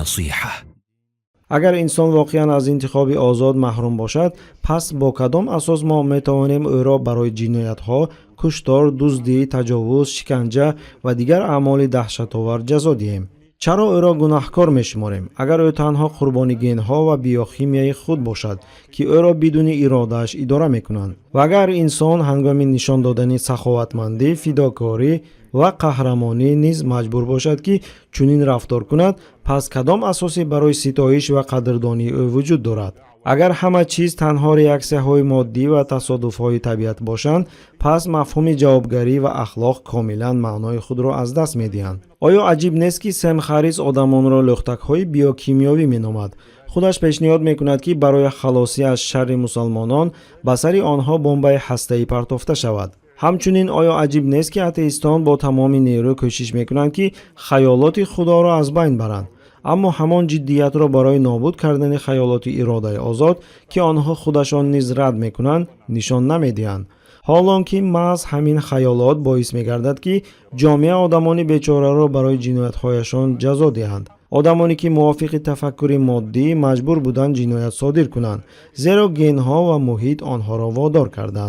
النصيحة. Агар инсон воқеан аз интихоби озод маҳрум бошад, пас бо кадом асос мо метавонем ӯро барои ҷиноятҳо, куштор, дуздӣ, таҷовуз, шиканҷа ва дигар аъмоли даҳшатовар ҷазо диҳем? Чаро ӯро гунаҳкор мешуморем, агар ӯ танҳо қурбони генҳо ва биохимияи худ бошад, ки ӯро бидуни иродааш идора мекунанд? Ва агар инсон ҳангоми нишон додани саховатмандӣ, фидокорӣ ва қаҳрамонӣ низ маҷбур бошад, ки чунин рафтор кунад, пас кадом асосе барои ситоиш ва қадрдонии ӯ вуҷуд дорад? Агар ҳама чиз танҳо реаксияҳои моддӣ ва тасодуфҳои табиат бошанд, пас мафҳуми ҷавобгарӣ ва ахлоқ комилан маънои худро аз даст медиҳанд. Оё аҷиб нест, ки Сем Харрис одамонро лӯхтакҳои биокимиёвӣ меномад? Худаш пешниҳод мекунад, ки барои халосӣ аз шарри мусалмонон ба сари онҳо бомбаи ҳастаӣ партофта шавад. Ҳамчунин, оё аҷиб нест, ки атеистон бо тамоми нерӯ кӯшиш мекунанд, ки хаёлоти Худоро аз байн баранд, аммо ҳамон ҷиддиятро барои нобуд кардани хаёлоти иродаи озод, ки онҳо худашон низ рад мекунанд, нишон намедиҳанд, ҳолон ки маҳз ҳамин хаёлот боис мегардад, ки ҷомеа одамони бечораро барои ҷиноятҳояшон ҷазо диҳанд, одамоне ки мувофиқи тафаккури моддӣ маҷбур буданд ҷиноят содир кунанд, зеро генҳо ва муҳит онҳоро водор карданд?